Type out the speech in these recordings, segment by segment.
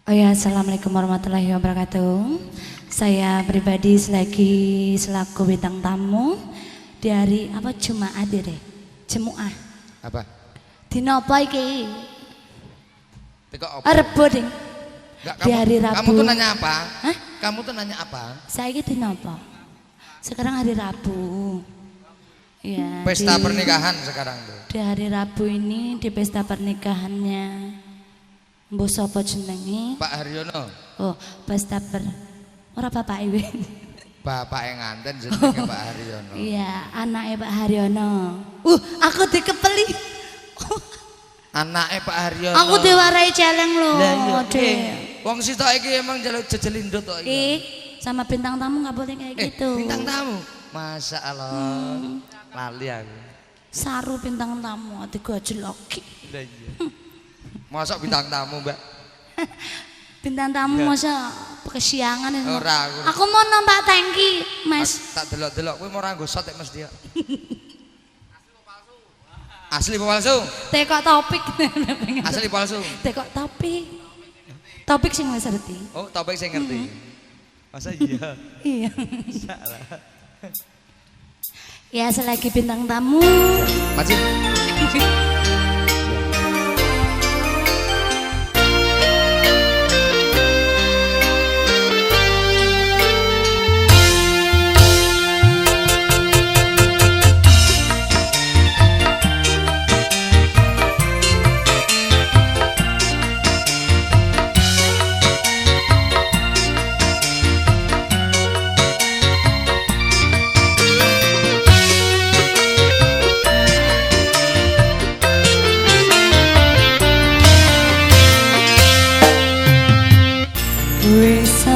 Oh ya, assalamualaikum warahmatullahi wabarakatuh. Saya pribadi selagi selaku bintang tamu di hari apa Jumat ya deh. Jemuah. Apa? Dina apa iki? Teko apa? Rebo ding. Enggak, di hari Rabu. Kamu tuh nanya apa? Hah? Kamu tuh nanya apa? Saya iki dina apa? Sekarang hari Rabu. Ya, pesta pernikahan sekarang tuh. Di hari Rabu ini di pesta pernikahannya mbok sapa jenenge? Pak Haryono. Oh, pesta per ora bapak iwe. Bapak yang nganten jenenge Pak Haryono. Iya, anake Pak Haryono. Aku dikepeli. Anake Pak Haryono. Aku diwarai celeng lho, Dek. Wong sitok iki emang njaluk jejelindut kok iki. Sama bintang tamu nggak boleh kayak gitu. Bintang tamu. Masya Allah. Lali aku. Saru bintang tamu ati gojloki. Lah iya. Masa bintang tamu, Mbak? Bintang tamu masa kesiangan. Ora aku. Aku mau numpak tangki, Mas. Tak delok-delok kowe mau ora nggo shot Mas dia. Asli apa palsu? Tekok topik. Asli palsu. Tekok topik. Topik sing wis ngerti. Oh, topik sing ngerti. Masa iya? Iya. Salah. Ya, selagi bintang tamu. Maju.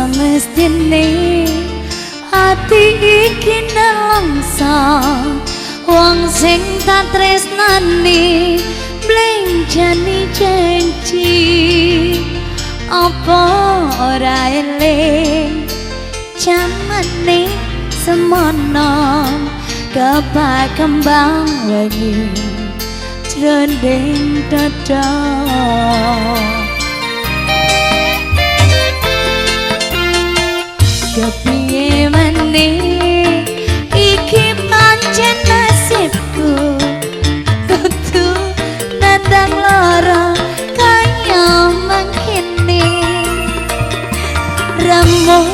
Mestine ati iki nelongso wong sing tak tresnani blenjani janji apa ora eling jamane semono kepak kembang wengi jroning dada. Kepiye meneh iki pancen nasibku kudu nandang lara kaya mangkene remuk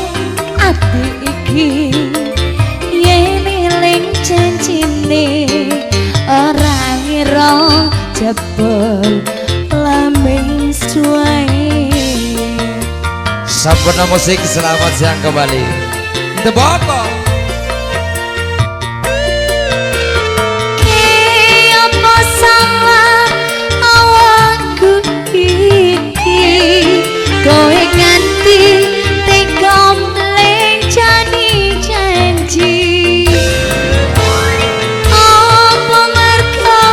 ati iki yen eling janjine ora ngira jebul lamis wae. Sampurna Musik, selamat siang kembali. The Boko. Apa salah awakku iki kowe nganti tega mlencani janji apa mergo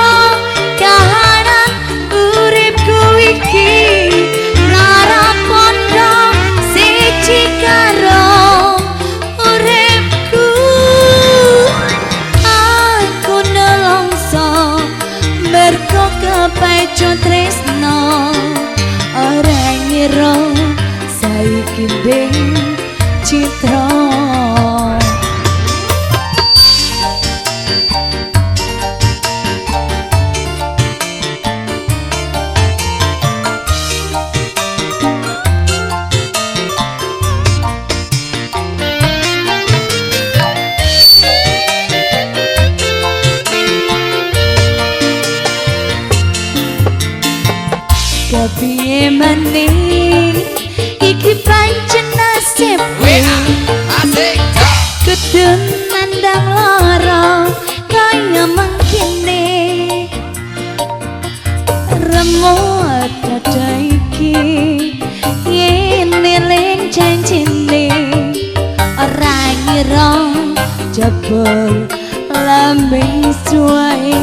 kahanan uripku iki lara pondo karo uripku aku nelongso mergo kepeco tresno ora ngira saiki nding citra. Kepiye meneh iki pancen nasibku kudu nandang lara kaya mangkene remuk dada iki yen eling janjine ora ngira jebul lamis wae.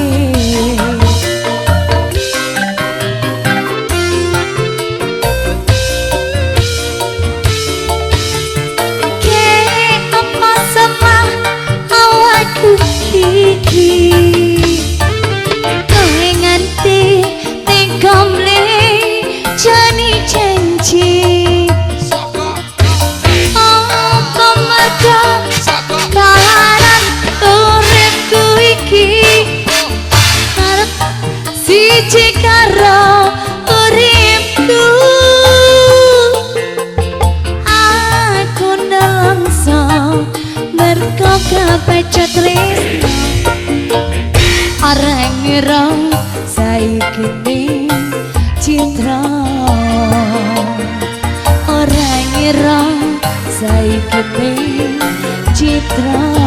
Kowe nganti tega mlencani janji. siji karo uripku. Aku nelongso mergo kepecut tresno. Ora ngira saiki ning citra. Ora ngira saiki ning citra.